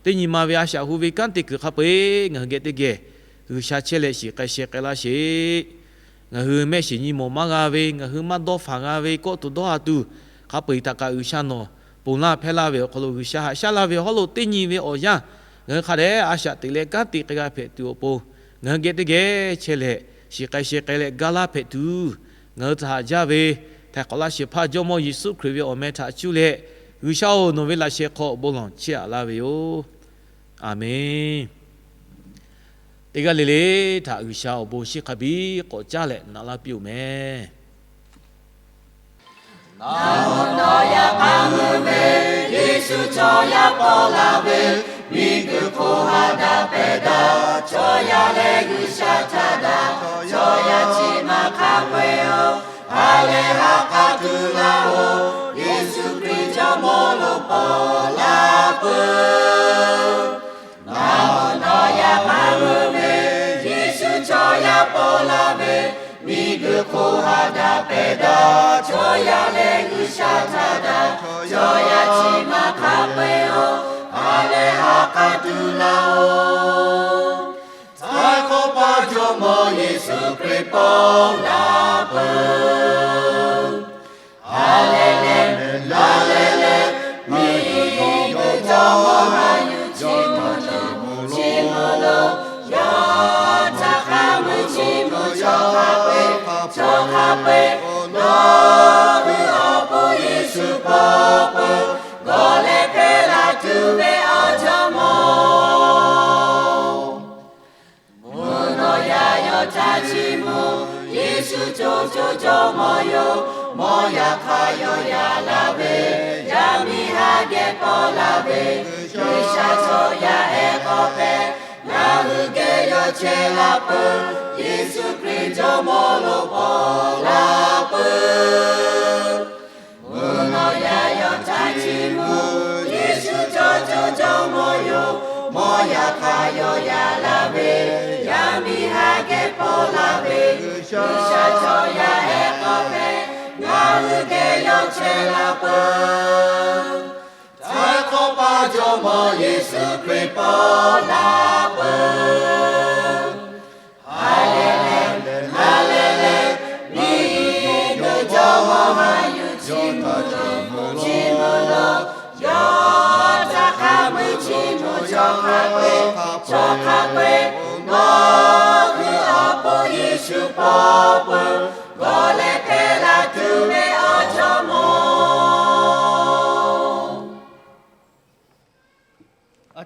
teˇ nyi ma ve a shaꞈ hu ve kanˉ te kuiˬ hk'a peu-eˬ ngaˬ hui geh teˇ geh G'uiˬsha chehˇ leh shiˍ k'ai sheh k'ai laˇ sheˍ. Ngaˬ hui mehˆ shiˍ nyi mawˬ maˇ g'a ve, ngaˬ hui maˇ dawˇ faˍ g'a ve, kawˆ tuˬ dawˇ ha tuˬ, hk'a peu-eˬ htaꞈ kaꞈ G'uiˬsha nawˬ ponˬ laˇ hpehˇ laˇ ve awˬ hk'aw lo G'uiˬsha haꞈ shaˉ laˇ ve hawˉ lo teˇ nyi ve awˬ yanˇ, ngaˬ hui hk'a dehꞈ a shaꞈ teꞈ leh kanˉ te k'ai g'a hpehꞈ tuˬ awˬ pon, ngaˬ hui geh teˇ geh chehˇ leh shiˍ k'ai sheh k'ai leh gaˇ laˇ hpehꞈ tuˬ, ngaˬ hui htaꞈ haꞈ jaˇ ve, htaiˍ hk'awꞈ laˇ shehˍ hpaˇ Jawˇmawˇ Yeˍsuˆ Hkriꞈ ve awˬ meh htaꞈ cuˇ leh, G'uiˬsha-oˬ, nawˬ ve laꞈ sheh hk'aw bon lawˬ chehˇ aꞈ laˇ ve yoˬ. Aˬmenˍ. Teˇ g'aˇ le le htaꞈ G'uiˬsha awˬ bon shiˍ hk'a biˇ k'awꞈ caˇ leh naꞈ laˇ piˇ-oˬ meh. Nawˬ hui nawˬ yaꞈ k'aˉ meuˇ ve Yeˍsuˆ chaw yaˇ paw la ve, miˬguiˬ hk'oˆ ha daꞈ pehˬ daꞈ chaw yaˇ leh G'uiˬsha htaꞈ daꞈ chaw yaˇ chi ma hk'a peu-eˬ-oˬ, ha lehˬ ha k'a tuˬ laˇ-oˬ. Yeˍsuˆ Hkriꞈ Jawˇmawˇ lo paw la peuˬ. Nawˬ hui nawˬ yaꞈ k'aˉ meuˇ ve Yeˍsuˆ chaw yaˇ paw la ve, miˬguiˬ hk'oˆ ha daꞈ pehˬ daꞈ chaw yaˇ leh G'uiˬsha htaꞈ daꞈ chaw yaˇ chi ma hk'a peu-eˬ-oˬ, ha lehˬ ha k'a tuˬ laˇ-oˬ. Htaiˍ hk'awꞈ paˇ Jawˇmawˇ Yeˍsuˆ Hkriꞈ paw la peuˬ. Ha lehˬ lehˬ, ha lehˬ lehˬ, miˬguiˬ Jawˇmawˇ ha yuˬ chi mvuhˇ lo, chi mvuhˇ lo, yawˇ htaꞈ hk'a meuˇ chi mvuhˇ chaw hk'a peu-eˬ, chaw hk'a peu-eˬ, nawˬ hui awˬ pon Yeˍsuˆ paw peuˬ, gawˬ leh hpehˇ la tuˬ ve awˬ Jawˇmawˇ. Mvuhˇ naw yaˇ yawˇ htaꞈ chiˇ mvuh, Yeˍsuˆ co co Jawˇmawˇ yoˬ. Mawˇ yaꞈ hk'aˇ yawˇ yaꞈ la ve, yaˇ miˇ haꞈ geh paw la ve, G'uiˬsha chaw yaˇ ehˉ k'awꞈ hpehꞈ, ngaˬ hui geh yawˇ chehˇ la peuˬ. Yeˍsuˆ Hkriꞈ Jawˇmawˇ lo paw la peuˬ. Mvuhˇ naw yaˇ yawˇ htaꞈ chiˇ mvuh, Yeˍsuˆ co co Jawˇmawˇ yoˬ. Mawˇ yaꞈ hk'aˇ yawˇ yaꞈ la ve, yaˇ miˇ haꞈ geh paw la ve, G'uiˬsha chaw yaˇ ehˉ k'awꞈ hpehꞈ, ngaˬ hui geh yawˇ chehˇ la peuˬ. Htaiˍ hk'awꞈ paˇ Jawˇmawˇ Yeˍsuˆ Hkriꞈ paw la peuˬ. Ha lehˬ lehˬ, ha lehˬ lehˬ, miˬguiˬ Jawˇmawˇ ha yuˬ chi mvuhˇ lo, chi mvuhˇ lo, yawˇ htaꞈ hk'a meuˇ chi mvuhˇ chaw hk'a peu-eˬ, chaw hk'a peu-eˬ, nawˬ hui awˬ pon Yeˍsuˆ paw peuˬ.